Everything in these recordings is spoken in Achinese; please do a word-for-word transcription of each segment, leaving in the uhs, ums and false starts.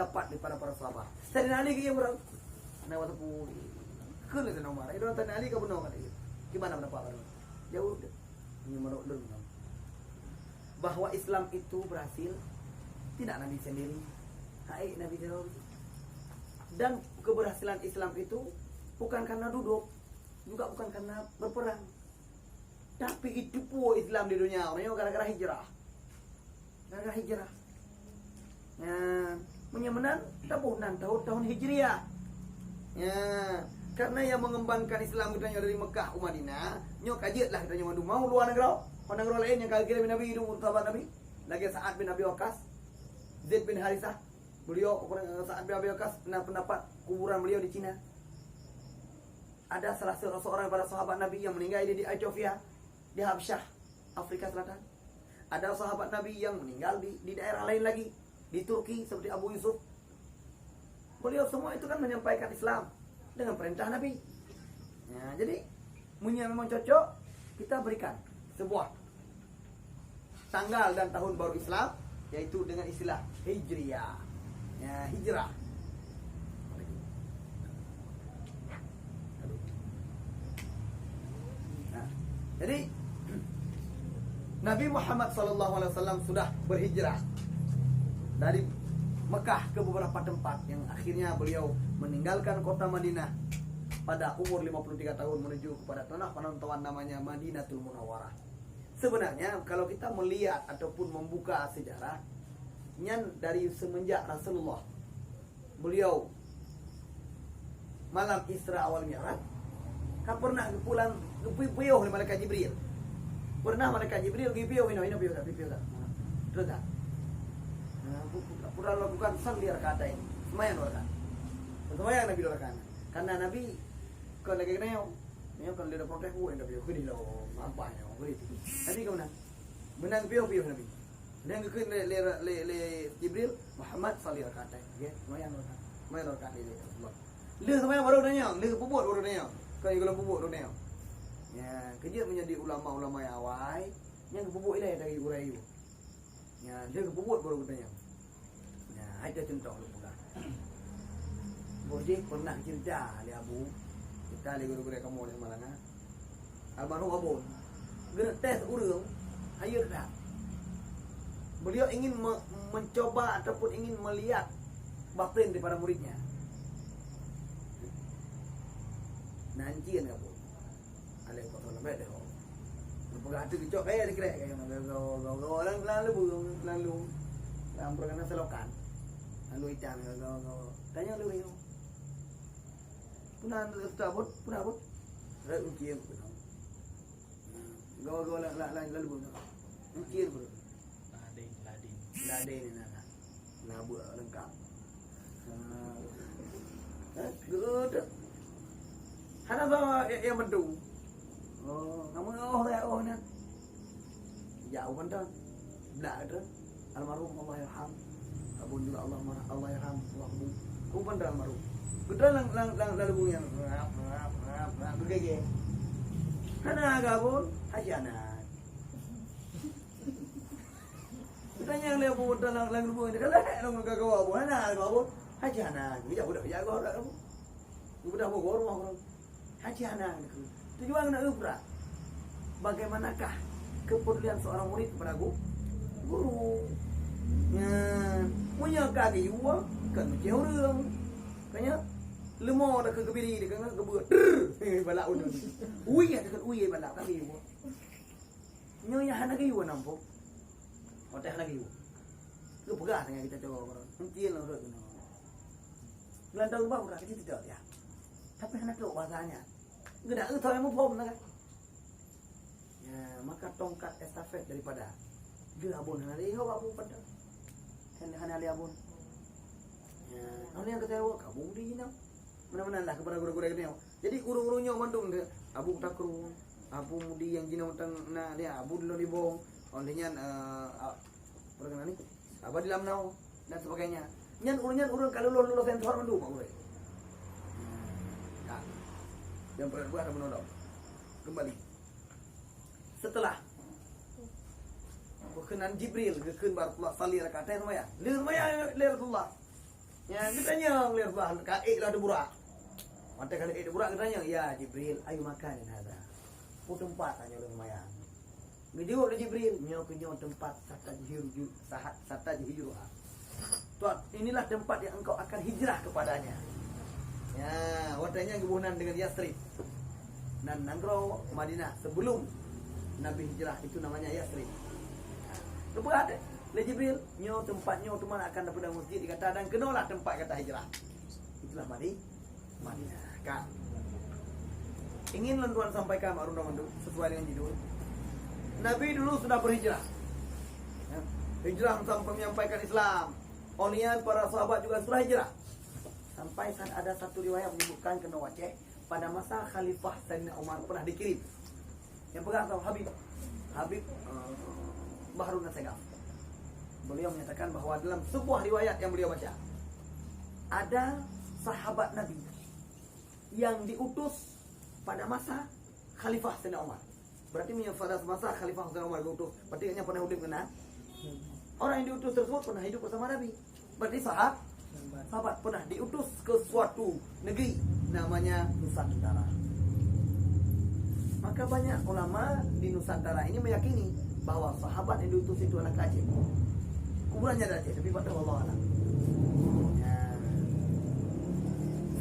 Dapat daripada para sahabat. Saidina Ali ke yang berang. Nah, waktu ku kena Saidina Umar. Itu Saidina Ali ke benar kan? Gimana pendapat baru? Jauh deh. Ini menurut dulu. Bahwa Islam itu berhasil tidak Nabi sendiri. Hai Nabi jawab. Dan keberhasilan Islam itu bukan karena duduk, juga bukan karena berperang. Tapi itu pun Islam di dunia orang gara-gara hijrah. Gara-gara hijrah. Ya, meunyoe meunan taboh nan tahun-tahun Hijriah. Ya, karena yang mengembangkan Islam kita dari Mekah ke Madinah, nyoe ka jeuet lah kita nyoe mandum mau luar negara, orang negara lain yang kali kirim Nabi itu sahabat Nabi, lagi Sa'ad bin Abi Waqqas, Zaid bin Harisah, beliau Sa'ad bin Abi Waqqas na pendapat kuburan beliau di Cina. Ada salah se- seorang daripada sahabat Nabi yang meninggal di, di Ethiopia, di Habsyah, Afrika Selatan. Ada sahabat Nabi yang meninggal di, di daerah lain lagi, di Turki seperti Abu Yusuf. Beliau semua itu kan menyampaikan Islam dengan perintah Nabi. Ya, jadi, meunyoe memang cocok, kita berikan sebuah tanggal dan tahun baru Islam, yaitu dengan istilah Hijriah. Ya, hijrah. Nah, jadi Nabi Muhammad sallallahu alaihi wasallam sudah berhijrah dari Mekah ke beberapa tempat yang akhirnya beliau meninggalkan kota Madinah pada umur lima puluh tiga tahun menuju kepada tanah perantauan namanya Madinatul Munawwarah. Sebenarnya kalau kita melihat ataupun membuka sejarah, nyan dari semenjak Rasulullah beliau malam Isra wal Mi'raj, ka pernah geupulang, geupeu-, geupeuyoh lé malaikat Jibril. Pernah malaikat Jibril geupeuyoh inoe, inoe peuyoh dah, peuyoh dah. Terus dah. Nah, pu-, pu-, pura lakukan salli rak'atain. Semayang dua rakaat. Semayang Nabi dua rakaat. Karena Nabi kon lagèe keunoe, nyoe kon lé protes buet Nabi, geudeh lom, mampah nyoe, geudeh. Nabi ka meunan. Meunan peuyoh-peuyoh Nabi. Dan geukheun lé, lé, lé, lé Jibril, "Muhammad, salli rak'atain." Oke, semayang dua rakaat. Semayang dua rakaat lé, lé Rasulullah. Lheueh semayang baru tanyong, lheueh peubuet baru tanyong. Kon lheueh peubuet baru tanyong. Ya, keu jeuet meunyoe di ulama-ulama nyang awai, nyang geupeubuet ilèe dari urai ayue. Ya, lheueh geupeubuet baru tanyong. Ya, hai teuh cuntoh lôn peugah. Boh jih pernah cerita lé Abu, cerita lé guru-guru kamoe di Malanga. Almarhum Abon, geuneuk tes ureueng, hayeu that. Beliau ingin me-, mencoba ataupun ingin melihat batin daripada muridnya. Nan jih Abon. Alaihi wasallam, baik deh. Geupeugah tu geucok kaya dikrek kaya mana, gawa, gawa, gawa, lalu, lalu, lalu, lalu, lam perkara selokan. Lalu itam, gawa, gawa, gawa. Tanya lu, Rio. Puna tu tak bot, puna bot. Rai uji yang puna. Gawa, gawa, la, la, la, lalu puna. Uji yang puna. Ladin, ladin. Ladin ni, nah, nah. Nah, buat lengkap. Nah. Eh, geudeuk. Hana sawa ya, ya madu. Oh, kamu oh ya oh nyan. Ya, oh, mantap. Blah, ada. Almarhum Allah yarham. Abon juga Allah mar-, Allah yarham. Allah bu. Aku pandang almarhum. Kita lang, lang, lang, lalu bunyi yang rap, rap, rap, rap, begege. Hana aga pun, haji anak. Tanyong lé Abu Muntah lam, lam lubong, dia kata, "Lé, lôn ka kawa Abu, hana kawa Abu." "Haji hana, geujak budak jak kawa Abu. Budak Abu, rumah ureueng." "Haji hana," geukheun. Tujuan keuneuk eu peugah, bagaimanakah kepedulian seorang murid kepada gu-, guru? Nyan, meunyoe ka geuyue, kon meucéh ureueng. Ka nyan, leumo dah keu geubiri, dia keu geubeuet. Drrrr! Balak ulôn. Ui, dia keu ui, balak, ka geuyue. Nyoe nyang hana geuyue nampak. Watèe hana geuyue. Geupeugah dengan kita coba orang. Mungkin lah orang kena. Bulan tahun baru dah kita tidak ya. Tapi hana trok bahasanya. Geuda eu thon yang muphom lah kan. Ya, maka tongkat estafet daripada dia Abon hana lé, ho Abon pada. Hana, hana lé Abon. Ya, hana yang kata awak, Abon di jinoe. Meunan-meunan lah kepada gurèe-gurèe geutanyoe. Jadi ureueng-ureueng nyoe mandum deh, Abu Takrung, Abu Mudi nyang jinoe tang na dia, Abu Lôn Ibong, oh lheueh nyan, eh, a-, ureueng na ni, Abadi Lamnau dan sebagainya. Nyan ureueng nyan ureueng ka lulus, lulus sensor mandum ureueng. Nah, yang pernah buat ada menolong. Kembali. Setelah berkenan Jibril, geukheun bak Rasulullah, "Salli rak'atain," semayang. Lheueh semayang lé Rasulullah. Nyan geutanyong lé Rasulullah, ka ék lam burak. Watèe ka ék lam burak geutanyong, "Ya Jibril, ayu makanin hadza?" Peue teumpat tanyoe lôn seumayang? Geujaweueb lé Jibril, "Nyoe keuh nyoe teumpat satajhiru-, sahat-, satajhiruha. Tuan, inilah tempat yang engkau akan hijrah kepadanya." Ya, watèe nyan geuboh nan deungon Yasrib. Nan nanggroe Madinah sebelum Nabi hijrah itu namanya Yasrib. Geupeugah lé Jibril, "Nyoe teumpat nyoe teuma akan tapeudong masjid di gata dan keunoelah teumpat gata hijrah." Itulah Madi-, Madinah. Ka. Ingin lôn tuan sampaikan, Mak Rundong Mandu, sesuai dengan judul. Nabi dulu sudah berhijrah. Ya. Hijrah sampai menyampaikan Islam. Óh lheueh nyan para sahabat juga sudah hijrah. Sampai saat ada satu riwayat menyebutkan keunoe Aceh, pada masa Khalifah Saidina Umar pernah dikirim. Nyang peugah tau Habib. Habib, eh, Bahrun Nasegaf. Beliau menyatakan bahwa dalam sebuah riwayat yang beliau baca, ada sahabat Nabi yang diutus pada masa Khalifah Saidina Umar. Berarti meunyoe pada masa Khalifah Saidina Umar diutus, berarti nyan pernah hidup kena. Orang yang diutus tersebut pernah hidup bersama Nabi. Berarti sahab-, sahabat pernah diutus ke suatu negeri namanya Nusantara. Maka banyak ulama di Nusantara ini meyakini bahwa sahabat yang diutus itu anak Aceh. Kuburannya ada Aceh, tapi pada Allah alam. Ya.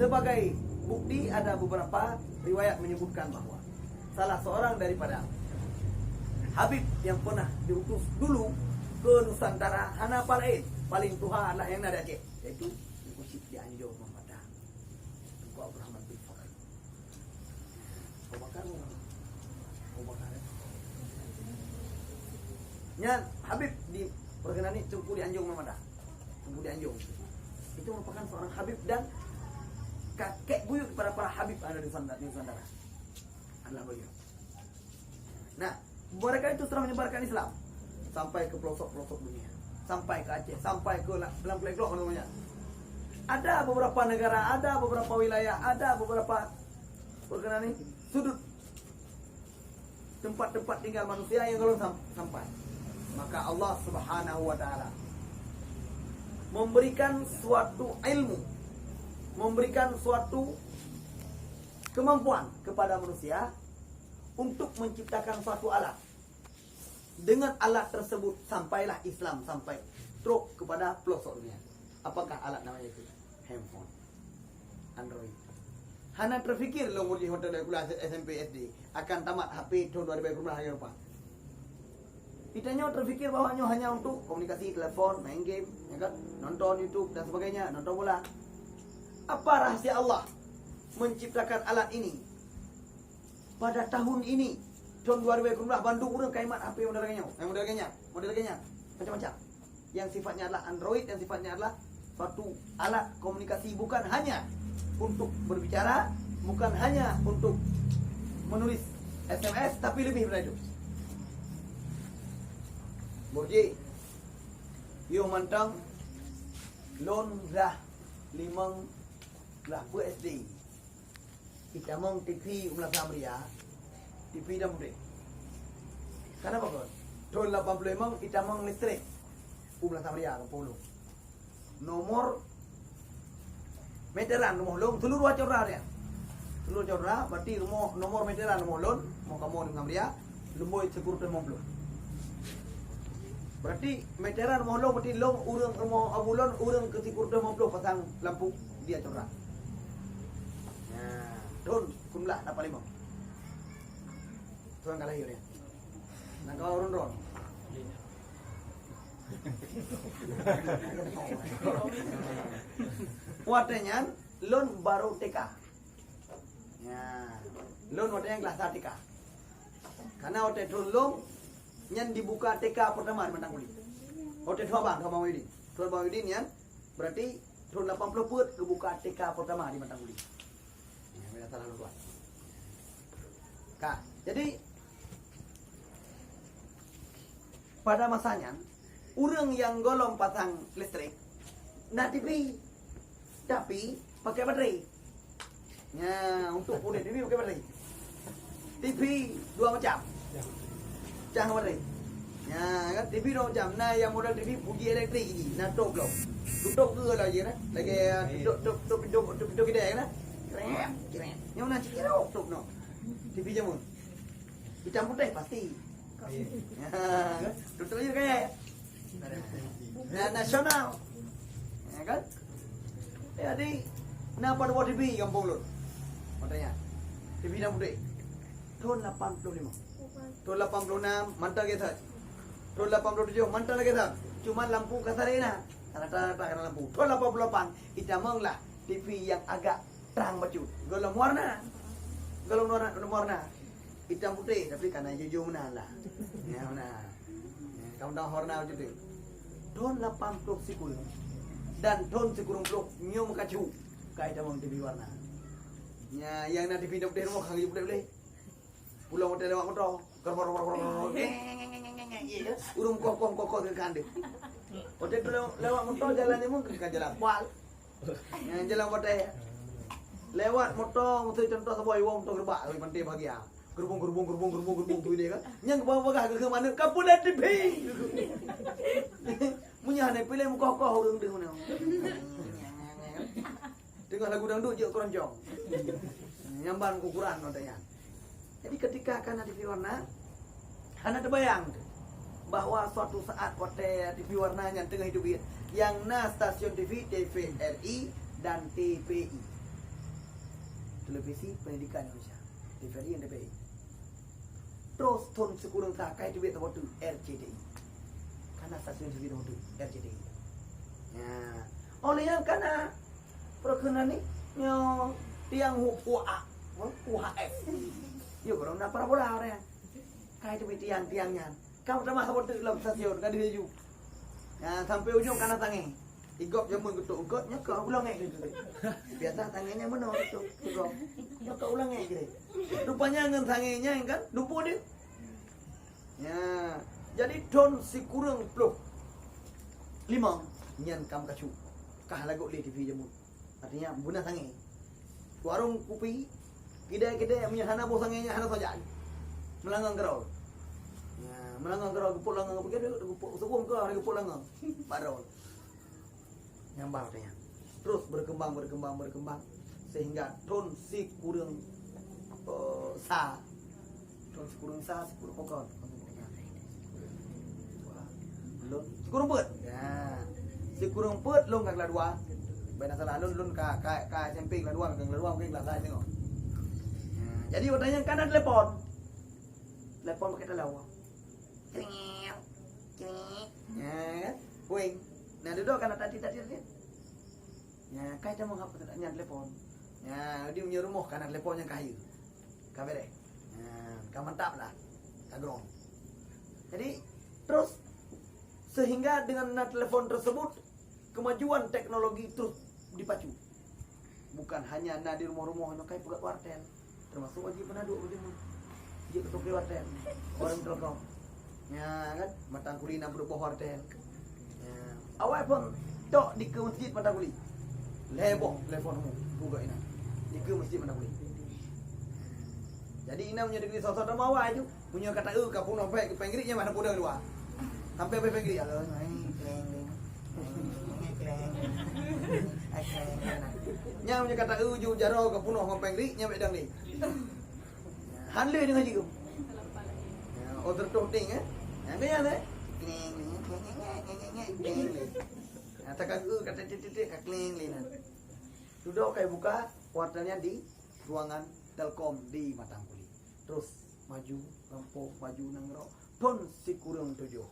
Sebagai bukti, ada beberapa riwayat menyebutkan bahwa salah seorang daripada Habib yang pernah diutus dulu ke Nusantara hana apa lain, paling tuha adalah yang na di Aceh, yaitu Teungku Chik di Anjong Muhammadan, Teungku Abdul Rahman bin Farid. Abu Bakar, Abu Bakar, ya. Nyan Habib di perkenalan ni Teungku di Anjong Muhammadan. Teungku di Anjong. Itu merupakan seorang Habib dan kakek buyut kepada para Habib yang ada di Nusantara, di Nusantara. Adalah beliau. Nah, mereka itu sudah menyebarkan Islam sampai ke pelosok-pelosok dunia, sampai ke Aceh, sampai ke la-, lam Klék Glok namanya. Ada beberapa negara, ada beberapa wilayah, ada beberapa perkenalan ni, sudut tempat-tempat tinggal manusia yang belum sam-, sampai. Maka Allah Subhanahu wa Ta'ala memberikan suatu ilmu, memberikan suatu kemampuan kepada manusia untuk menciptakan suatu alat. Dengan alat tersebut sampailah Islam sampai trok kepada pelosok dunia. Apakah alat namanya itu? Handphone. Android. Hana terfikir lôn ureueng hotel dari kuliah S M P, S D akan tamat H P tahun dua ribu dua puluh lima hari rupa. Kita nyoe terfikir bahwa nyoe hanya untuk komunikasi, telepon, main game, ya kan? Nonton YouTube dan sebagainya, nonton bola. Apa rahasia Allah menciptakan alat ini? Pada tahun ini, tahun dua ribu dua puluh lima, bandum ureueng ka imat H P model lagèe nyoe, eh, model lagèe nyan, model lagèe nyan, macam-macam. Yang sifatnya adalah Android, yang sifatnya adalah suatu alat komunikasi bukan hanya untuk berbicara, bukan hanya untuk menulis S M S, tapi lebih daripada itu. Burji, yôh mantong lôn dah limong belas peuet S D. Itamong T V u Meulasan Meuria, T V dan putéh. Kenapa kon? Tahun lapan puluh lima itamong listrik u Meulasan Meuria, kampung lôn. Nomor meteran rumoh lôn, seluruh Aceh Utara dia. Seluruh Aceh Utara, berarti rumoh, nomor meteran rumoh lôn, rumoh kamoe di Meulasan Meuria, lumbôi sikureueng limong ploh. Berarti meteran rumoh lôn, berarti lôn ureueng rumoh abu lôn, ureueng keu sikureueng limong ploh pasang lampu di Aceh Utara. Nah, tahun sembilan belas lapan lima. Tuan ka lahé nyan. Nanggroe ron-ron. Watèe nyan lôn baru T K. Ya, lôn watèe nyan kelas sa T K. Karena watèe thôn lôn nyan dibuka T K pertama di Mantang Kuli. Watèe thôn abang, thôn Abang Wahyudin. Thôn Abang Wahyudin nyan berarti thôn lapan puluh peuet geubuka T K pertama di Mantang Kuli. Ya, beda salah lôn tuan. Ka, jadi pada masa nyan, ureueng nyang gohlom pasang listrik na T V, tapi pakai baterai. Nah, untuk putéh T V pakai baterai. T V dua macam. Cah baterai. Nah, kan T V dua macam. Na nyang model T V uji elektrik ini, na top lom. Tutup ke lagi, nah? Lagi, ah, tutup, tutup, tutup, tutup, tutup kedai, nah? Krep, krep. Nyang na cit krep, tutup, no. T V jameun. Hitam putih pasti. Ya, kan? Tutup je kan? Nah, nasional. Ya, kan? Jadi, na padub T V gampông lôn. Makanya, T V hitam putih. Thôn lapan ploh limong. Thôn lapan ploh enam, mantong lagèe that. Thôn lapan ploh tujoh, mantong lagèe that. Cuman lampu ka saré na. Rata-rata ka na lampu. Thôn lapan ploh lapan, itamong lah T V nyang agak trang bacut. Gohlom warna. Gohlom warna, gohlom warna. Hitam putih, tapi ka na ijo-ijo meunan lah. Ya, meunan. Ya, ka meunan warna bacut tu. Thôn lapan ploh sikureueng dan thôn sikureueng ploh nyoe meukacu. Ka itamong T V warna. Ya, nyang na T V hitam putih rumoh, ka geujok putih-putih. Pulang watèe lewat moto. Kor, kor, kor, kor, kor. Ngeng, ngeng, ngeng, ngeng, ngeng. Iya, ya. Ureueng koh, koh, koh, koh, keu kandeh. Watèe tu lewat, lewat moto, jalan nyoe mungken kan jalan aspal. Nyang jalan watèe. Lewat moto, miseu contoh saboh iwoe moto geureubak, oi, pantai bahagia. Geurubung, geurubung, geurubung, geurubung, geurubung, tu dia kan. Nyang keubah-keubah keu manok, ka peulat T V. Meunyo hana piléh mukoh-koh ureueng deuh meunan. Teungoh lagu dangdut jeuet keroncong. Nyang ban ukuran watèe nyan. Jadi, ketika ka na T V warna, hana teubayang bahwa suatu saat watèe T V warna nyan teungoh hidup, nyang na stasiun T V, T V R I dan T P I. Televisi Pendidikan Indonesia. T V R I dan T P I. Terus thôn sikureueng sa ka teubiet saboh teuk, R C T I. Ka na stasiun T V saboh teuk, R C T I. Ya. Óh lheueh nyan ka na peureukenan ni, nyoe tiang hu-, U H, U H F. Yo, kalau na parabola orang. Ka teubiet tiang-tiang nyan. Ka meutamah saboh teuk lom stasiun, ka deuh laju. Ya, sampai ujong ka na tangèe. Igop jameun geutok eungkot, nyoe ka ulang èk. Biasa tangèe nyan meunoe geutok, igop. Nyoe ka ulang èk jih. Rupanya ngon tangèe nyan kan, dumpue deuh. Ya, jadi thôn sikureueng ploh limong nyan ka meukacu. Ka lagot lé T V jameun. Artinya, beuna tangèe. Warong kupi, kidai-kidai, meunyo hana boh tangèe nyan hana sajan. Meulangang keudroe. Ya, meulangang keudroe, geupok langang, geupok, geupok, geupok, geupok langang. Bak droe. Nyang ba watèe nyan. Terus berkembang, berkembang, berkembang. Sehingga thôn sikureueng, eh, sa. Thôn sikureueng sa, sikureueng pakon. Lôn, sikureueng peuet. Ya. Sikureueng peuet lôn ka kelas dua. Bèk na salah lôn, lôn ka, ka, ka S M P kelas dua, ka kelas dua mungkin kelas sa teungoh. Ya. Jadi, watèe nyan ka na telepon. Telepon pakai telau. Cring, cring. Ya, kan? Weng. Nah, dudoe kan tadi, tadi, tadi. Ya, kai ta meuhab nyan telepon. Ya, di meunyoe rumoh ka na telepon nyang ka hayeue. Ka beres. Ya, ka mantap lah. Ka grong. Jadi, terus sehingga dengan na telepon tersebut, kemajuan teknologi terus dipacu. Bukan hanya na di rumoh-rumoh, nyoe kai peugah wartel. Termasuk Haji Peunadok beujeuet. Jeuet keu toke wartel. Warung Telkom. Ya kan? Matang Kuli na peuduek boh wartel. Ya. Awai phon tok dikeue meuseujid Matang Kuli. Lhèe boh telepon mu, peugah inan. Dikeue meuseujid Matang Kuli. Jadi inan meunyoe dikeue soe-soe teuma awai ju. Meunyoe ka taeu ka peunoh bèk keu péng grik nyan hana peudeueng dua. Sampai bèk péng grik, halo, kleng, kleng. Kleng, kleng. Ai, kleng, kleng. Nyan meunyoe ka taeu ju jaroe ka peunoh ngon péng grik, nyan bèk dang lé. Han lé deungon jih. Ya, oh, tertuh ting, eh. Nyan, nyan, eh. Kleng, kleng, kleng, kleng, kleng, kleng, kleng. Ya, takaeu ka titik-titik ka kleng lé nyan. Sudah kai buka, kuartalnya di ruangan Telkom di Matang Kuli. Terus maju, lampôh, maju nanggroe. Thôn sikureueng tujoh.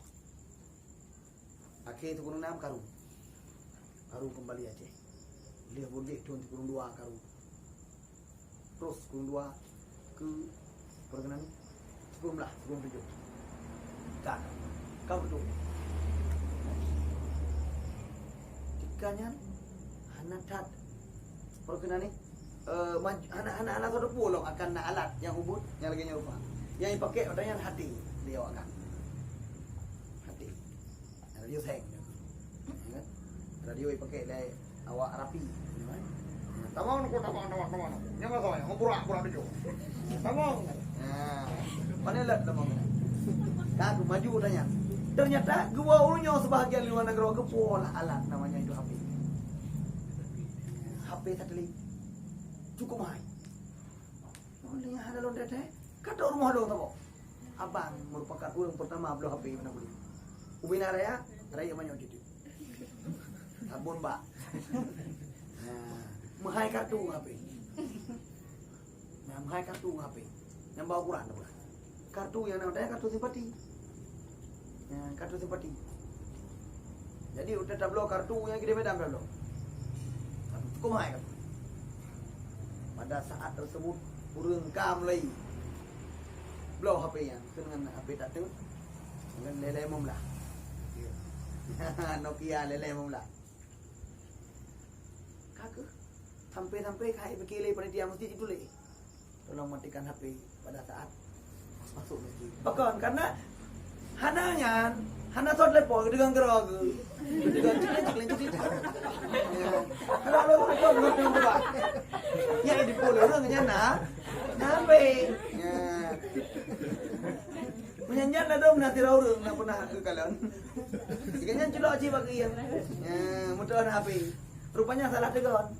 Akhé sikureueng nam karu. Karu keumbali Aceh. Lheueh buleuen thôn sikureueng dua karu. Terus sikureueng dua keu peureukenan sikureueng blah, sikureueng tujoh. Ka, ka beutôi. Tika nyan hana that peureukenan ni, eh, maj-, hana, hana, hana soe teupeu lom akan na alat nyang ubit nyang lagèe nyan rupa. Nyang jipakèk watèe nyan H T, beliau akan. H T. Radio seng. Ya kan? Radio jipakèk lé awak Rapi. Ya kan? Tamong, tamong, tamong, tamong. Nyan masa nyan, burak, burak tujoh. Tamong. Nah, pandai lé tamong. Ka maju watèe nyan. Ternyata geuwoe ureueng nyoe sebahagian luar nanggroe geupuwoe lah alat namanya itu H T. H P satelit. Cukup mahai. Oh, ni hana lôn teuntèe. Ka trok rumoh lôn saboh. Abang merupakan ureueng pertama bloe H P meunan buleuen. Ubena raya, raya manyok cucu. Sabon bak. Nah, meuhai kartu H P. Nah, meuhai kartu H P. Nyang ba ukuran, ukuran. Kartu nyang na, kartu simpati. Ya, kartu simpati. Jadi, udah tabloe kartu nyang gede Medan tabloe. Cukup mahai kartu. Pada saat tersebut, ureueng ka mulai bloe H P nyan, keu ngon H P tateuk, ngon lhèe-lhèe limong blah. Nokia lhèe-lhèe limong blah. Ka keuh, sampai-sampai ka piké lé panitia masjid itu lé. Tolong matikan H P pada saat masuk masjid. Pakon, karena hana nyan, hana soe telepon, deungon keudroe geuh. Deungon cik, cik, cik, cik. Ya. Hana soe telepon, deungon keudroe. Ya, di pulo ureueng nyan na, na H P. Ya. Meunyan nyan ladôm na sidroe ureueng na pernah geukalon. Gobnyan culok cit bak geuh. Ya, meutuah na H P. Rupanya salah tegon.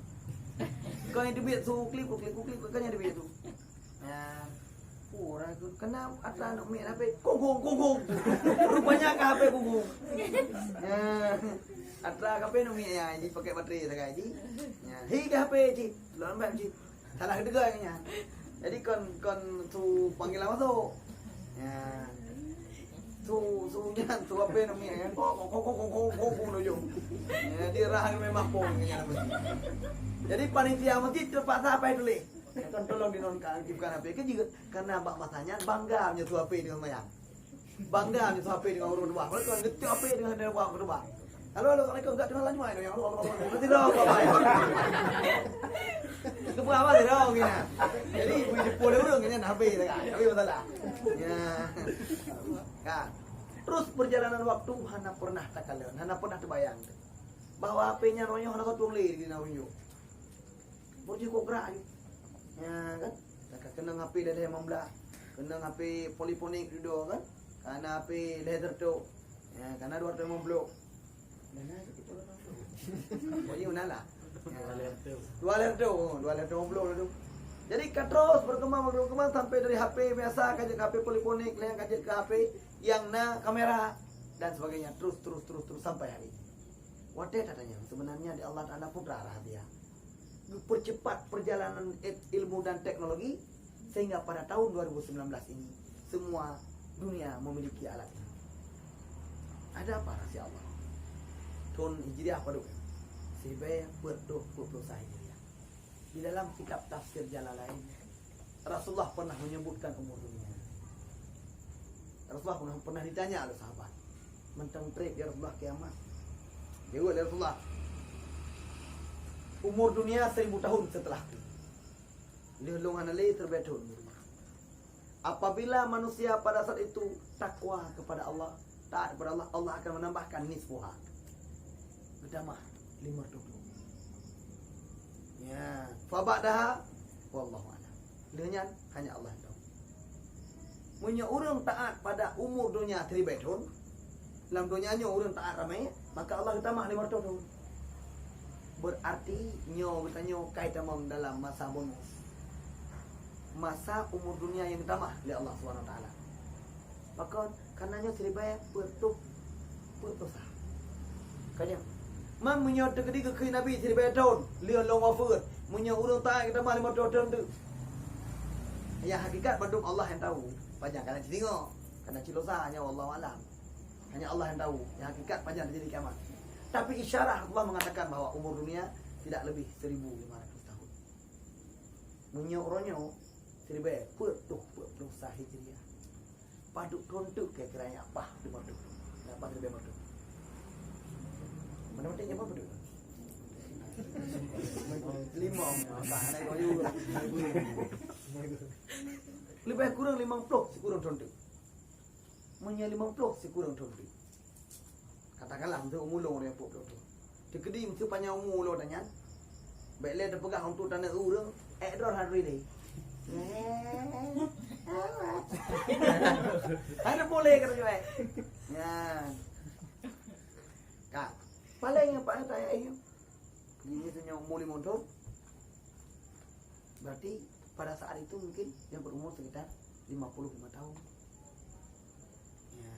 Kon itu biet su klip, klip, klip, kan jadi biet tu. Ya. Orang tu kena atra nak miet H P. Kung, kung, kung, kung. Rupanya ka H P kung, kung. Ya. Atra H P nak miet ya, jadi pakai baterai sagai ji. Ya. Hi ka H P ji. Lambat ji. Salah keudroe nyan. Jadi kon, kon su panggilan masuk. Ya. Su, su nyan, su H P nak miet nyan. Kok, kok, kok, kok, kok, kok, kok, kok, kok. Ya, dia rah memang pun nyan. Jadi panitia masjid terpaksa apa tulis? Kan tolong dinonaktifkan H P. Kan juga karena bak masanya bangga punya su H P dengan sembahyang. Bangga punya su H P dengan ureueng khutbah. Kalau tuan ngetik H P dengan dia buat khutbah. Halo, halo, assalamualaikum. Enggak dengar laju, ai, ya Allah, Allah, Allah. Nanti dah, Allah, Allah. Itu bukan apa sih, dah, gini. Jadi, ibu jepul ureueng gini, nah, habis dah, kan? Habis masalah. Ya. Kan? Terus perjalanan waktu hana pernah takalon, hana pernah terbayang bahwa H P nyan roh nyoe hana satu lé di na unjuk. Bujih kok gerak je. Ya kan? Ka keunong H P lhèe limong blah. Keunong H P poliponik dudoe kan? Kana H P lhèe reutôh. Ya, kana dua reutôh limong ploh. Mana sikit dua reutôh limong ploh? Pokoknya mana lah. Ya. Dua reutôh, dua reutôh limong ploh tu. Jadi ka terus berkembang, berkembang sampai dari H P biasa ka jeuet ke H P poliponik, lheuh nyan ka jeuet ke H P yang na kamera dan sebagainya, terus, terus, terus, terus sampai hari ini. Watèe tatanyong, sebenarnya di Allah Taala putra rahasia. Geupercepat perjalanan il-, ilmu dan teknologi, sehingga pada tahun dua ribu sembilan belas ini, semua dunia memiliki alat ini. Ada apa rahasia Allah? Thôn Hijriah padub? Siribèe peuet reutôh peuet ploh sa Hijriah. Di dalam kitab tafsir Jalalain, Rasulullah pernah menyebutkan umur dunia. Rasulullah pernah, pernah ditanya oleh sahabat, "Mantong trép, ya Rasulullah, kiamat?" Jaweueb lé Rasulullah, "Umur dunia seribu tahun setelahku." Lheuh lôn hana lé, siribèe thôn. Apabila manusia pada saat itu takwa kepada Allah, taat kepada Allah, Allah akan menambahkan nisfuha. Geutamah lima reutôh ploh. Ya, fa ba'daha, wallahu a'lam. Lheuh nyan, hanya Allah nyang tahu. Meunyoe ureueng taat pada umur dunia siribèe thôn, lam donya nyoe ureueng taat ramé, maka Allah geutamah lima reutôh thôn. Berarti nyoe geutanyoe ka itamong dalam masa bonus. Masa umur dunia nyang geutamah lé Allah Subhanahu Wa Taala. Pakon? Karena nyoe siribèe peuet reutôh peuet ploh sa. Ka nyan. Man meunyoe teukeudi geukheun Nabi siribèe thôn, lheuh lôn wafeuet, meunyoe ureueng taat geutamah lima reutôh thôn teuk. Nyang hakikat bandum Allah nyang tahu. Pajan kana cit singoh, kana cit ploh sa, nyan wallahu a'lam. Hanya Allah nyang tahu, nyang hakikat pajan teujadi kiamat. Tapi isyarah Allah mengatakan bahwa umur dunia tidak lebih seribu lima ratus tahun. Meunyoe uroe nyoe, siribèe peuet reutôh peuet ploh sa Hijriah. Padub thôn teuk kira-kira nyang paih lima reutôh? Nyang paih siribèe lima reutôh? Mana mantong nyang paih padub? Lima, maka hana lima juga. Lebih kurang limong ploh sikureueng thôn teuk. Meunyoe limong ploh sikureueng thôn teuk. Katakanlah, untuk umur lôn nyang peuet ploh thôn. Teukeudi meuseu panyang umu lôn nyan, bèk lé teupeugah untuk taneuk ureueng, ék droe hana turi lé. Hana boleh kata cuy. Nyan. Ka. Paléng nyang paléng tayang eh. Nyoe umu limong thôn. Berarti pada saat itu mungkin dia berumur sekitar lima puluh lima tahun. Ya.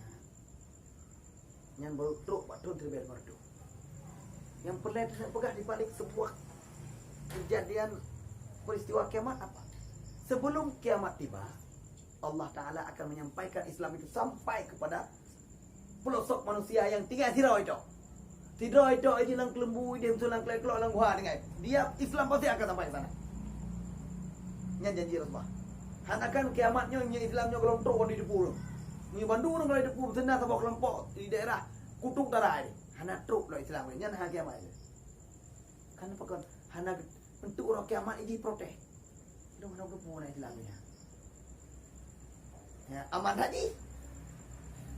Nyan baru trok bak thon siribèe lima ratus. Nyang peureulèe tapeugah di balik sebuah kejadian peristiwa kiamat apa? Sebelum kiamat tiba, Allah Ta'ala akan menyampaikan Islam itu sampai kepada pelosok manusia nyang tinggai sidroe tok. Sidroe tok, idéh lam keuleumbu, idéh lam keulok, lam guha tinggai. Dia Islam pasti akan sampai ke sana. Nyan janji Rasulullah. Hana kan kiamat nyoe, nyoe Islam nyoe golom trok di depan. Nyoe bandum golom di depan, seunang saboh keulompok di daerah Kutub Utara ini. Hana trok lom Islam, nyan hana kiamat. Kan apa kon? Hana untuk uroe kiamat ini protes. Dong hana geupeu na Islam nyan. Ya, aman haji.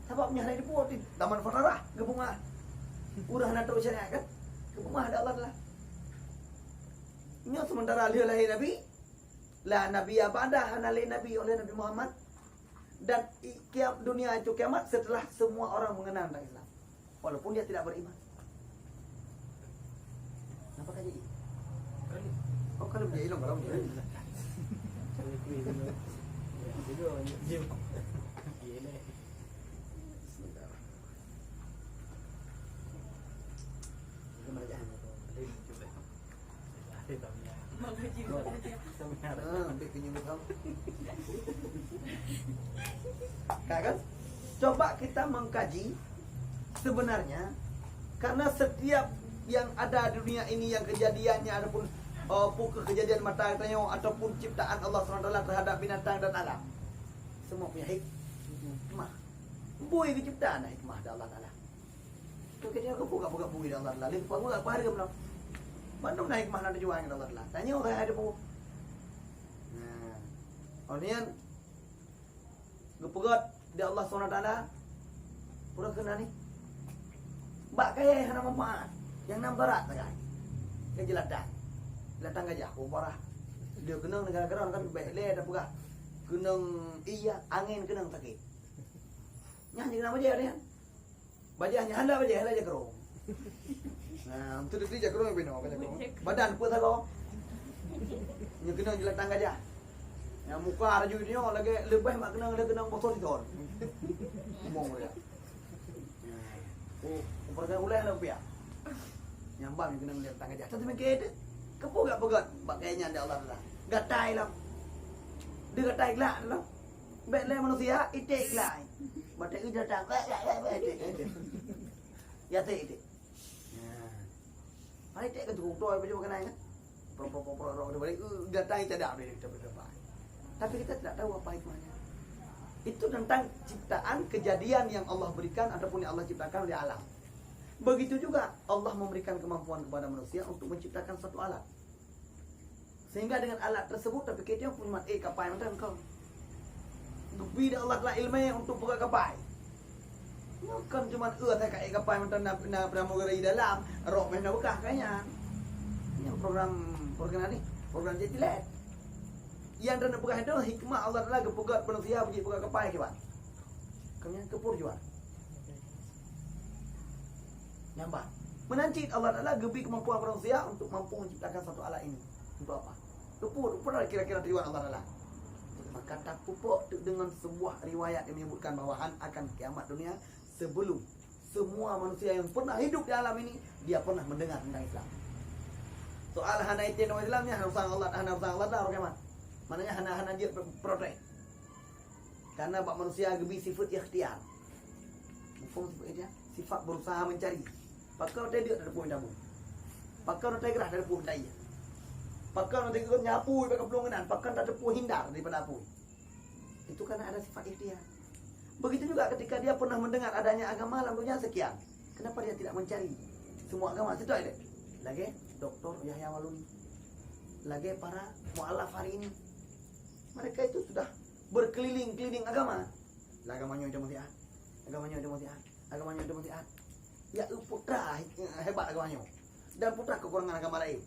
Sabab nyan hana dibuat di Taman Fatarah, geupeumah. Ureueng hana trok syariat kan? Geupeumah ada Allah Taala. Nyoe sementara lheueh lahé Nabi, lah Nabi Adam hana lé Nabi oleh Nabi Muhammad. Dan i-, kiam-, dunia itu kiamat setelah semua orang mengenal tentang Islam. Walaupun dia tidak beriman. Kenapa kan jadi? Oh, kalau jadi dong, kalau jadi. Bismillah. Ini mana jalan? Ah, ambil pinjam utang. Kan, kan? Coba kita mengkaji sebenarnya, karena setiap yang ada di dunia ini, yang kejadiannya ataupun, eh, bukan kejadian mata tanyoe ataupun ciptaan Allah Subhanahu Wa Taala terhadap binatang dan alam, semua punya hikmah. Bui keciptaan ada hikmah dari Allah Taala. Tu kita aku buka-buka bui dari Allah Taala. Lihat buka apa harga belum? Bandum na hikmah na tujuan dari Allah Taala. Tanya orang ada buku. Nah, orang ni kan geupeugöt di Allah Subhanahu Wa Taala. Pura kena ni. Bak kaya hana manfaat. Yang nam barat sagai. Ke jelatan. Jelatan gajah, oh, parah. Dia kenang negara-negara kan baik le dah peugah. Kenang iya, angin kenang sakit. Nyan je kenang bajèe ni. Bajèe nyan hana bajèe, hana jakrong. Nah, untuk dia jakrong yang bina, kan jakrong. Badan pun salah. Nya kenang jelatan gajah. Yang muka raju dia lagi lebih mak kenang dia kenang bosor di ton. Ngomong dia. Oh, pergi uleh lah piak. Nyambang keuneuk lé tangga jahat. Tapi mikir tu, keupeue gak peugöt bak kaya nyan di Allah Taala. Gatai lah. Dia gatai gelak tu lah. Bèk lé manusia, iték gelak. Batai u datang. Bèk, bèk, bèk, bèk, iték, iték. Ya, iték, iték. Ya. Mana iték kan tu, tu baju makan kan? Pro, pro, pro, pro, pro, pro, eh, datang cadak dari kita berdebat. Tapi kita tidak tahu apa hikmahnya. Itu tentang ciptaan kejadian yang Allah berikan ataupun yang Allah ciptakan oleh alam. Begitu juga Allah memberikan kemampuan kepada manusia untuk menciptakan satu alat. Sehingga dengan alat tersebut, tapi kita pun mat, eh, kapai macam kau. Geubri di Allah Taala ilmu untuk peugah kapai. Nyoe kan cuma eu that ka ék kapai mantong na, na pramugari dalam, rok meh na beukah ka nyan. Nyan program, program ni, program jetilet. Yang dan peugah itu hikmah Allah Taala geupeugah manusia beuji peugah kapai kiban. Kemudian kepur jua. Nyambah. Meunan cit Allah Taala geubri kemampuan manusia untuk mampu menciptakan satu alat ini. Untuk apa? Lupa, lupa kira-kira tujuan Allah Taala. Maka tapupok tu dengan sebuah riwayat yang menyebutkan bahwa han akan kiamat dunia sebelum semua manusia yang pernah hidup di alam ini, dia pernah mendengar tentang Islam. Soal hana itin orang Islam ni, hana urusan Allah, hana urusan Allah dah orang kiamat. Maknanya hana, hana dia protes. Karena bak manusia geubri sifat ikhtiar. Muphom sifat ikhtiar? Sifat berusaha mencari. Pakon teudeuk dari puih dabu. Pakon teugerah dari puih daya. Pakon teugeut nyapu bak keplong nan. Pakon tateupeue hindar daripada apui. Itu karena ada sifat ikhtiar. Begitu juga ketika dia pernah mendengar adanya agama lalu nya sekian. Kenapa dia tidak mencari semua agama? Situ ada. Lagi doktor Yahya Waluni. Lagi para mualaf hari ini. Mereka itu sudah berkeliling-keliling agama. Lah agama nyoe cuma siat. Agama nyoe cuma siat. Agama nyoe cuma siat. Ya, putra hebat agama nyoe. Dan putra kekurangan agama lain.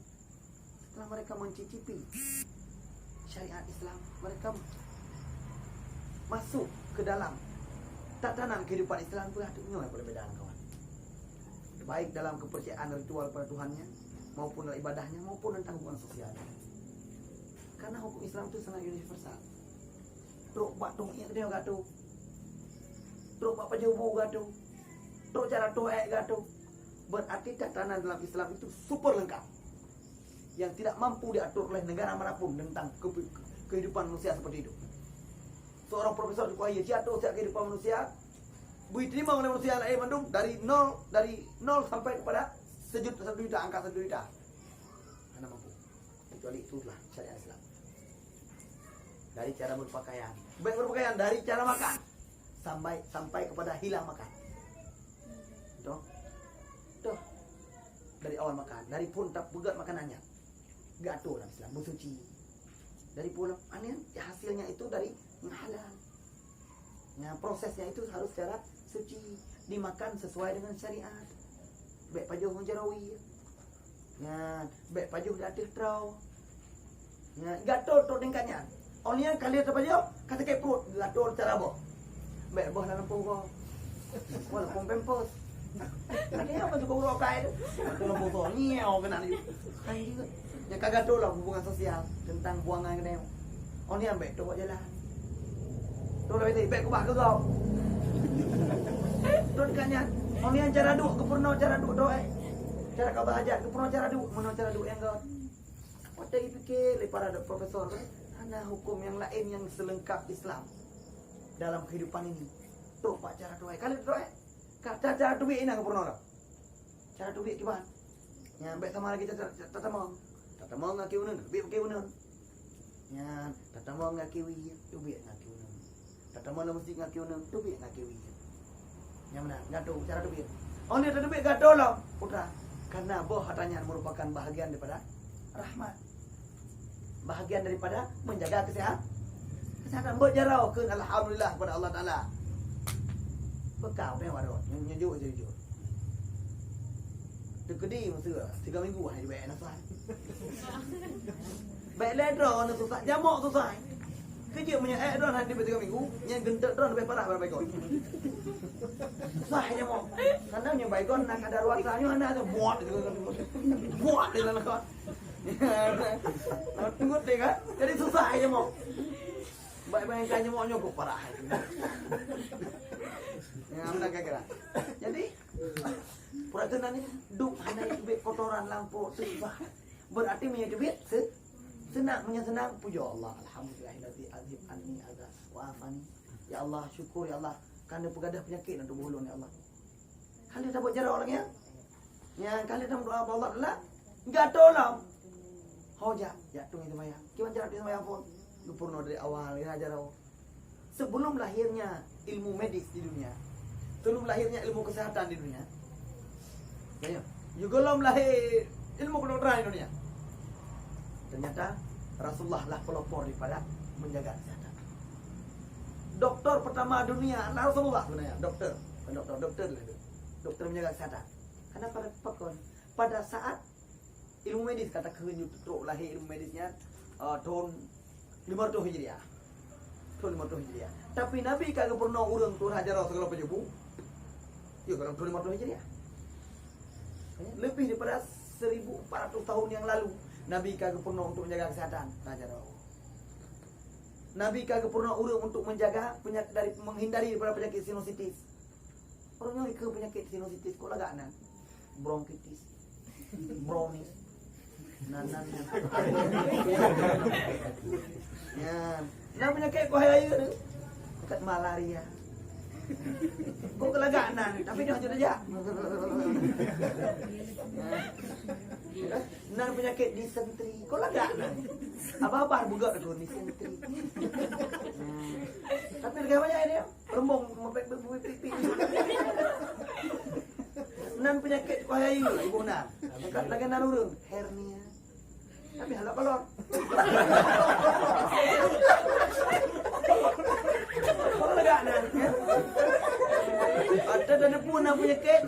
Setelah mereka mencicipi syariat Islam, mereka masuk ke dalam tatanan kehidupan Islam, berarti nyoe perbedaan, kawan. Baik dalam kepercayaan ritual pada Tuhannya, maupun dalam ibadahnya, maupun tentang hubungan sosial. Karena hukum Islam itu sangat universal. Trok bak tueng iék geutanyoe geuatur. Trok bak pajoh bu geuatur. Trok cara tueng iék geuatur. Berarti tatanan dalam Islam itu super lengkap, yang tidak mampu diatur oleh negara manapun tentang ke-, kehidupan manusia seperti itu. Seorang profesor cukup ahli, dia atur siat kehidupan manusia, beri terima oleh manusia lain mandum dari nol, dari nol sampai kepada sejuta, satu juta, angka satu juta. Hana mampu. Kecuali itulah syariat Islam. Dari cara berpakaian, baik berpakaian, dari cara makan sampai, sampai kepada hilang makan. Toh, toh, dari awal makan, dari phôn tapeugöt makanannya, geuatur dalam Islam, beusuci. Dari phôn, aneh, hasilnya itu dari halal. Nah, prosesnya itu harus secara suci, dimakan sesuai dengan syariat. Bèk pajoh ngon jaroe. Nyan, bèk pajoh di ateueh troe. Nyan, geuatur trok tingkat nyan. Oh nyan ka lheueh tapajoh, ka sakét pruet, geuatur cara boh. Bèk boh lam lampôh uroe. Walaupun pampers. Ada apa tu uroe kai tu? Lam lampôh uroe, nyoe keunan. Hai juga. Nyang ka geuatur lom hubungan sosial tentang buangan keunoe. Oh nyan bèk trok jalan. Trok lom bèk kubah keu gob. Trok tingkat nyan. Oh nyan cara duek, geupeurunoe cara duek trok, eh. Cara ka bahajat, geupeurunoe cara duek, meunoe cara duek nyang göt. Watèe jipike lé para profesor, hana hukum nyang laén nyang seulengkap Islam dalam kehidupan ini. Trok bak cara tuai. Ka lheueh trok, eh? Ka cara, cara teubiet inan geupeurunoe lom. Cara teubiet kiban? Nyan bèk sama lagèe ta-, ta-, tatamong. Tatamong ngon keuneuk, teubiet keuneuk. Nyan tatamong ngon keuneuk, teubiet ngon keuneuk. Tatamong lam meuseujid ngon keuneuk, teubiet ngon keuneuk. Nyang meunan, geuatur cara teubiet. Oh, nyan tateubiet geuatur lom, putra. Karena boh atra nyan merupakan bahagian daripada rahmat. Bahagian daripada menjaga kesehatan. Kesehatan, beujaroe kheun alhamdulillah kepada Allah Taala. Beukah meuwah rot, nyoe jujur, jujur. Teukeudi masa tiga minggu hana jibèk nafas. Bèk lé droe na susah, jamok susah. Keujeuet meunyoe ék droe hana jibèk tiga minggu, nyan geunteuk droe leubèh parah bak baygon. Susah jamok. Karena nyoe baygon na kadaluarsa, nyoe hana ada buat, buat di dalam kon. Tunggu deh kan. Jadi susah jamok. Bèk bayangkan jamok nyoe kok parah. Ya, meunan kira-kira. Jadi, peurasaan ni duek hana teubiet kotoran lampôh susah. Berarti meunyoe teubiet se-, seunang, meunyoe seunang, pujoe Allah, alhamdulillahilladzi azhaba anni adza wa afani. Ya Allah, syukur ya Allah, ka neupeugah peunyakét lam tuboh ulôn ya Allah. Ka lheueh tabuet jaroe lagèe nyan. Nyan ka lheueh tameudoa bak Allah Taala, geuatur lom. Ho jak, jak tueng seumayang. Kiban cara tueng seumayang phôn? Geupeurunoe dari awal, ya, jaroe. Sebelum lahirnya ilmu medis di dunia, sebelum lahirnya ilmu kesehatan di dunia, ya, ya, juga belum lahir ilmu kedokteran di dunia, ternyata Rasulullah lah pelopor daripada menjaga kesehatan. Doktor pertama dunia adalah Rasulullah sebenarnya, doktor. Bukan doktor, doktor lah tu. Doktor menjaga kesehatan. Karena pada pakon, pada saat ilmu medis, kata keuheun trok lahé ilmu medis nyan, eh, thôn lima ratus Hijriah. Thôn lima ratus Hijriah. Tapi Nabi ka geupeurunoe ureueng tueng jaroe sigohlom pajoh bu, ya, dalam thôn lima ratus Hijriah. Lebih daripada seribu empat ratus tahun yang lalu, Nabi ka geupeurunoe untuk menjaga kesehatan tueng jaroe. Nabi ka geupeurunoe ureueng untuk menjaga penyak-, dari, menghindari daripada penyakit sinusitis. Ureueng nyang ikeu peunyakét sinusitis, kok lagak nan? Bronkitis. Brownies. Nan, nan, nan. Ya. Nan peunyakét kok hai rayeuk tu. Kat malaria. Kok lagak nan, tapi jangan cerita jak. Ya. Nan peunyakét disentri, kok lagak nan? Abah-abah beugot aku disentri. Ya. Tapi lagak banyak dia. Rembong mepek, beu-, beu-, pi-, pi-. Nan peunyakét kuah ayu, ibu nan. Lagèe nan ureueng, hernia. Tapi hana kolor. Kolor lagak nan, ya. Ada, ada pun nan peunyakét.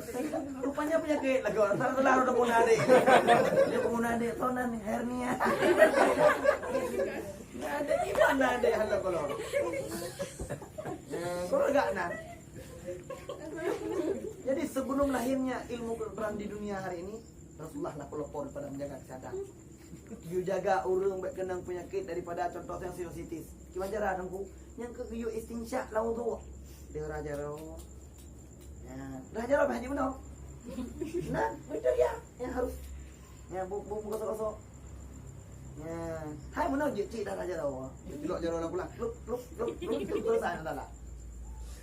Rupanya peunyakét lagèe salah-salah udah pun ada. Dia pun ada, so nan hernia. Ada di mana ada hana kolor. Eh, kalau enggak, nah. Jadi, sebelum lahirnya ilmu kedokteran di dunia hari ini, Rasulullah lah pelopor pada menjaga kesehatan. Yue jaga ureuëng bék keunong peunyakét daripada, contoh nyang sinusitis. Kiban cara, Teungku? Nyang keuh yue istinsyak lam udhu. Deuh rhah jaroe. Ya, rhah jaroe bah jeuet meunoe. Nah, itu dia yang harus. Ya, bu, bu, bu gosok-gosok. Ya, hai meunoe jeuet cit dah rhah jaroe. Cilok jaroe lam kulang. Plup, plup, plup, plup, plup, selesai masalah.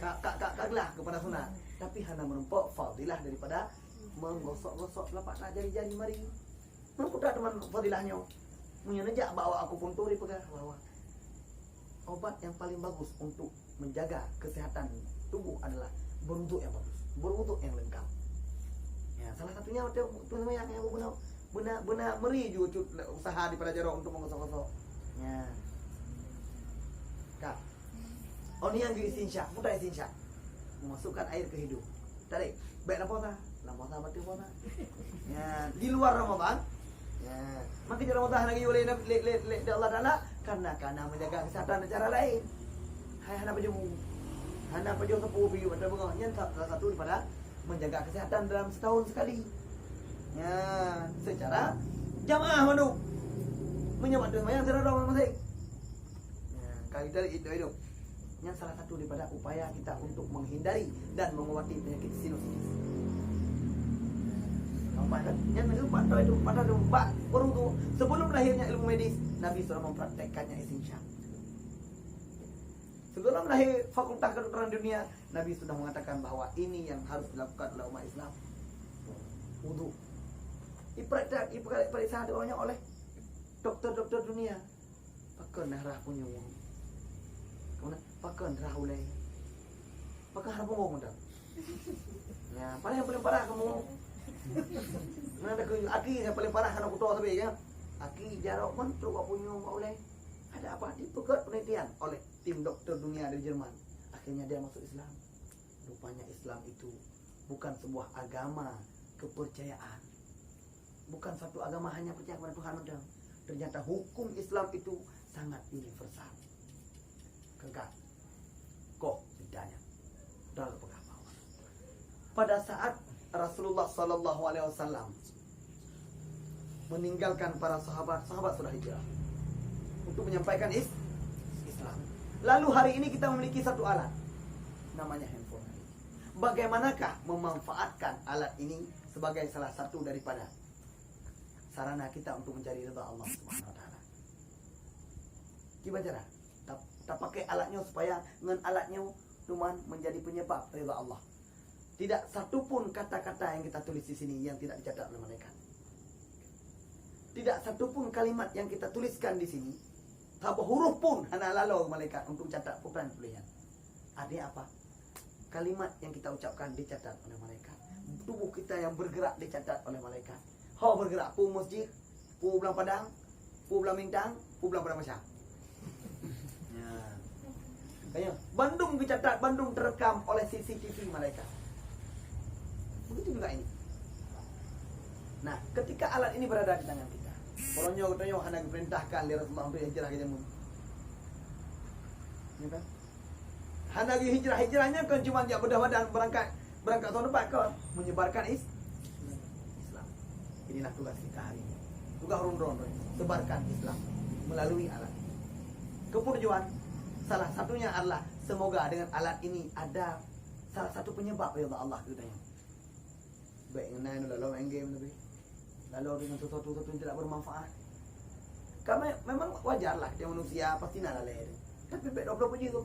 Ka, ka, ka, ka glah keupada sunat. Tapi hana meureumpok fadilah daripada menggosok-gosok telapak tangan, jari-jari, mari. Meuputra teuma fadilah nyoe. Meunyoe neujak bak awak akupuntur, dipeugah bahwa obat yang paling bagus untuk menjaga kesehatan tubuh adalah berwuduk yang bagus, berwuduk yang lengkap. Ya, salah satunya tu, tu yang, yang beuna, beuna, beuna meri ju cut usaha daripada jaroe untuk menggosok-gosok. Ya. Ka. Oh, ni yang istinsyak, putar istinsyak. Memasukkan air ke hidung. Tarik. Baik lam puasa. Lam puasa, batal puasa. Ya, di luar Ramadan. Ya. Maka di Ramadan lagi oleh, lé, lé, lé, lé Allah Taala karena, karena menjaga kesehatan secara lain. Hai hana pajoh bu. Hana pajoh sapu piu atau bunga. Nyan sa-, salah satu daripada menjaga kesehatan dalam setahun sekali. Ya, secara jamaah mandum. Meunyoe bak tu sembahyang, sidroe-droe masing-masing. Ya, kalau kita hidup-hidup. Yang salah satu daripada upaya kita untuk menghindari dan mengobati penyakit sinusitis. Nampak kan? Yang kedua, pada itu, pada itu, bak, baru tu, sebelum lahirnya ilmu medis, Nabi sudah mempraktekkannya istinsyak. Sebelum lahir Fakultas Kedokteran Dunia, Nabi sudah mengatakan bahwa ini yang harus dilakukan oleh umat Islam. Wudu. Diperiksa, diperiksa hati orangnya oleh doktor-doktor dunia. Pakon rhah punyueng? Pakon rhah ulèe? Pakon rhah punggong, dah? Ya, paling, paling parah kamu. Mana ada ke aki yang paling parah karena kuto tapi ya. Aki jaroe pun tu bak punyueng, bak ulèe. Ada apa? Dipeugöt penelitian oleh tim doktor dunia dari Jerman. Akhirnya dia masuk Islam. Rupanya Islam itu bukan sebuah agama kepercayaan. Bukan satu agama hanya percaya kepada Tuhan saja. Ternyata hukum Islam itu sangat universal. Kekal. Koh ceritanya. Dah peugah bahwa pada saat Rasulullah sallallahu alaihi wasallam meninggalkan para sahabat, sahabat sudah hijrah untuk menyampaikan is-, Islam. Lalu hari ini kita memiliki satu alat, namanya handphone. Bagaimanakah memanfaatkan alat ini sebagai salah satu daripada sarana kita untuk mencari rida Allah Subhanahu wa Taala? Kiban cara? Ta-, tapakai alat nyoe supaya ngon alat nyoe teuma menjadi penyebab rida Allah. Tidak satu pun kata-kata yang kita tulis di sini yang tidak dicatat oleh malaikat. Tidak satu pun kalimat yang kita tuliskan di sini, saboh huruf pun hana lalo malaikat untuk catat peue nyang tuléh nyan. Artinya apa? Kalimat yang kita ucapkan dicatat oleh malaikat. Tubuh kita yang bergerak dicatat oleh malaikat. Ho bergerak, peue masjid, peue blang padang, peue blang bintang, peue blang padang masya. Ya. Makanya, bandum geucatat, bandum terekam oleh C C T V malaikat. Begitu juga ini. Nah, ketika alat ini berada di tangan kita, uroe nyoe geutanyoe hana geupeurintahkan lé Rasulullah untuk hijrah ke jameun. Ya kan? Hana geuhijrah, hijrah nyan kon cuma jak beudoh badan beurangkat, beurangkat soe teumpat kon, menyebarkan is-, Islam. Inilah tugas kita hari ini. Tugas ureuëng droe, sebarkan Islam melalui alat ini. Keperjuangan salah satunya adalah semoga dengan alat ini ada salah satu penyebab rida Allah keu geutanyoe. Baik ngenai nyoe lalu main game tapi lalu dengan sesuatu-sesuatu yang tidak bermanfaat. Kan me-, memang wajar lah dia manusia pasti na lalai tu. Tapi baik dua puluh puji tu.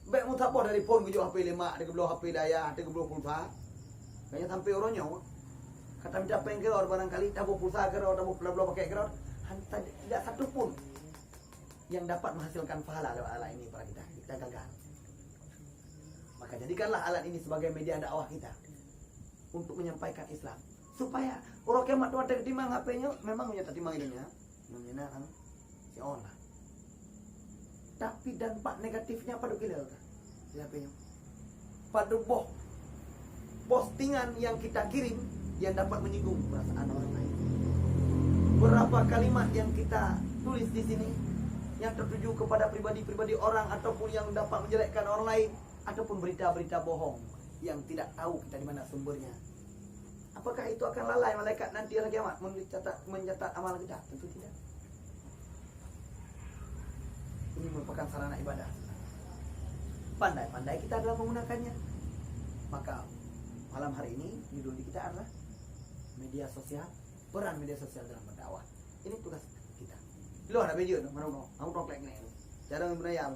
Baik meusaboh dari phone keujoh H P lé mak, dia keubloe H P lé ayah, dia keubloe pulsa. Kayaknya sampai uroe nyoe. Kata minta peng keudroe barangkali taboh pulsa keudroe, taboh bla-bla pakai keudroe. Hanta tidak satu pun yang dapat menghasilkan pahala lewat alat ini pada kita. Kita gagal. Maka jadikanlah alat ini sebagai media dakwah kita untuk menyampaikan Islam. Supaya uroe kiamat tu watèe timang H P nyoe, memang nyoe tatimang di dunia, nyoe na kan si on lah. Tapi dampak negatifnya padub gila ka. Di H P nyoe. Padub boh postingan yang kita kirim yang dapat menyinggung perasaan orang lain. Berapa kalimat yang kita tulis di sini yang tertuju kepada pribadi-pribadi orang ataupun yang dapat menjelekkan orang lain, ataupun berita-berita bohong yang tidak tahu kita di mana sumbernya. Apakah itu akan lalai malaikat nanti hari kiamat mencatat, mencatat amal kita? Tentu tidak. Ini merupakan sarana ibadah. Pandai-pandai kita dalam menggunakannya. Maka malam hari ini judul kita adalah media sosial, peran media sosial dalam berdakwah. Ini tugas kita. Lo ada video tu, mana udah? Aku dah klik ni. Cara guna ya.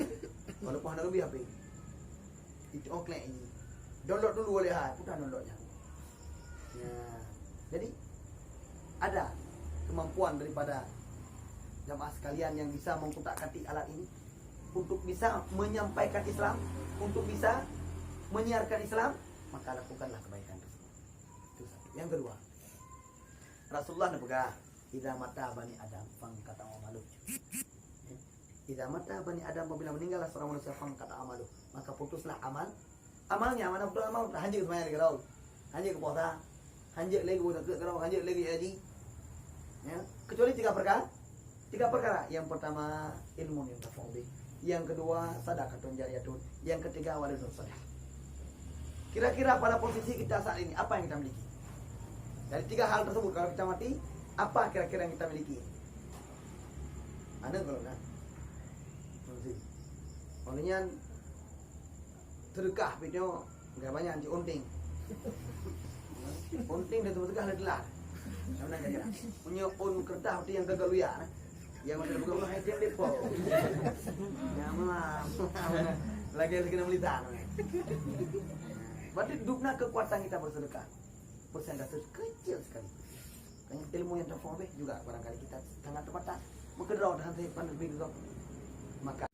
Walaupun ada lebih H P. Itu oh klik ini. Download dulu boleh ha, putar downloadnya. Ya. Jadi ada kemampuan daripada jamaah sekalian yang bisa mengkotak-katik alat ini untuk bisa menyampaikan Islam, untuk bisa menyiarkan Islam, maka lakukanlah kebaikan tersebut. Itu satu. Yang kedua, Rasulullah neupeugah, "Idza mata bani Adam fanqata amaluh." Idza mata bani Adam, apabila meninggallah seorang manusia, fanqata amaluh, maka putuslah amal. Amalnya mana? Putus amal, hanjeuet seumayang lagèe droe, hanjeuet puasa, hanjeuet lagèe zakat droe, hanjeuet lagèe haji. Ya, kecuali tiga perkara. Tiga perkara. Yang pertama, ilmu yang tafa'u bih. Yang kedua, sadaqatun jariyatun. Yang ketiga, waladun salih. Kira-kira pada posisi kita saat ini, apa yang kita miliki? Dari tiga hal tersebut, kalau kita mati, apa kira-kira yang kita miliki? Aneuk kalau kan? Nanti. Oleh nyan, sedekah, video, enggak banyak nanti unting. Unting dah tu sedekah dah telat. Yang mana kira? Punya un kertas tu yang gagal luya, nah. Yang macam bukan orang haji depo. Yang mana? Lagi lagi nak melitan. Berarti dubna kekuatan kita bersedekah. Persentase kecil sekali. Kan ilmu yang tafa'u bih juga barangkali kita sangat terbatas. Maka droe dah sampai pandemi juga. Maka